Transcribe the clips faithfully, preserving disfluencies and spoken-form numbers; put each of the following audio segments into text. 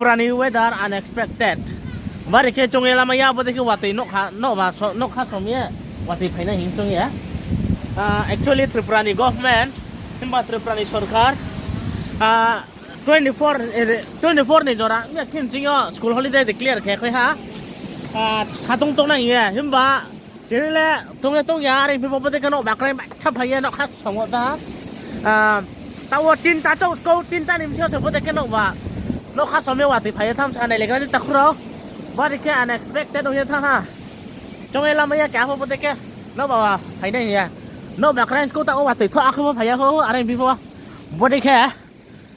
Tripura ni weather unexpected. Bari khe chung ye lama ya, bo dei khe watoi nokha, nokha so-, nokha som ye watoi phainai hing chung ye. Ah, actually, Tripura ni government, himba Tripura ni sorkar, ah, twenty four, eh, twenty four ni jora, ya khin ching yo school holiday declare khe khoi ha. Ah, satung tongnai hing ye, himba Tini le tong ye tong ya, are phi bo bodei khe nouhba kraing baitha phai ye nokha som wo ta. Ah, taoh wo tinta chouh skou, tinta ni bsing yo se bodei khe nouhba. Nokha som ye watoi phai ye tham sa nai le gra di takhu rao. Bari khe unexpected ong ye thanng ha. Chung ye lama ya khe apho bodei khe nouhba wa phainai hing ye. Nouhba kraing skou taoh wo watoi tho akhe bo phai ya kho, are phi bo. Bodei khe.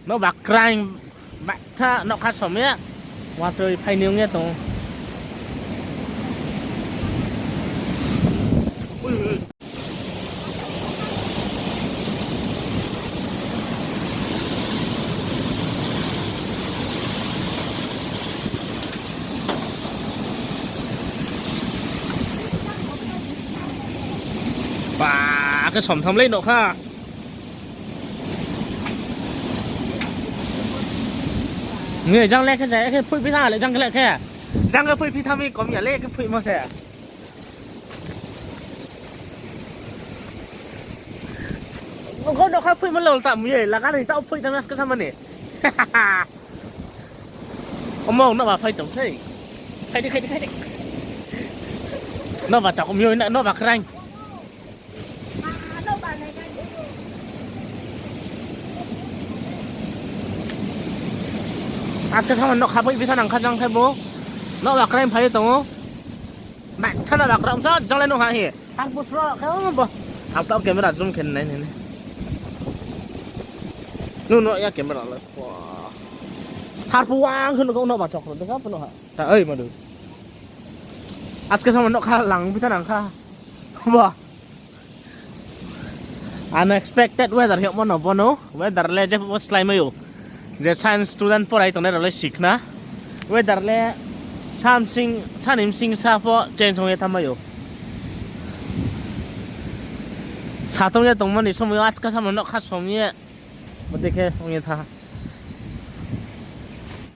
Nouhba kraing baitha nokha som ye watoi phai ni ong ye tong ou. Ba, khe som tham lei nokha. Nge jang le khe jai khe phoihphi tha le jang le khe. Jang khe phoihphi tha mi kom ya le khe phoihmo se. Ko nokha phoihmo le ulta mi ye, laga ni taoh phoih tha mi aske samani. Omo nouhba phai tong sei. Khai di, khai di, khai di. Nouhba chak mi yo, nouhba kraing. Aske samani nokha phoihphi tha nang kha jang khe bo. Nouhba kraing phai ye tong ou. Baitha nouhba kraing sa jang le nung ha hi. Harpu sro khe bo. Ang taoh camera zoom khe nai nai. Nung no ya camera le. Harpu wang khe nouhba chokro de kha pho no ha. Ta oi madu. Aske samani nokha lang phi tha nang kha. Ba. Unexpected weather hingmo no bono. Weather le jepho slái mai ou. Je science student porai tongnai rao le sikhna. Weather le sa bsing, sa ni bsing sa pho change ong ye thanng mai ou. Sa tong ye tongmo ni somoi yo aska samani nokha som ye. Bodei khe ong ye tha.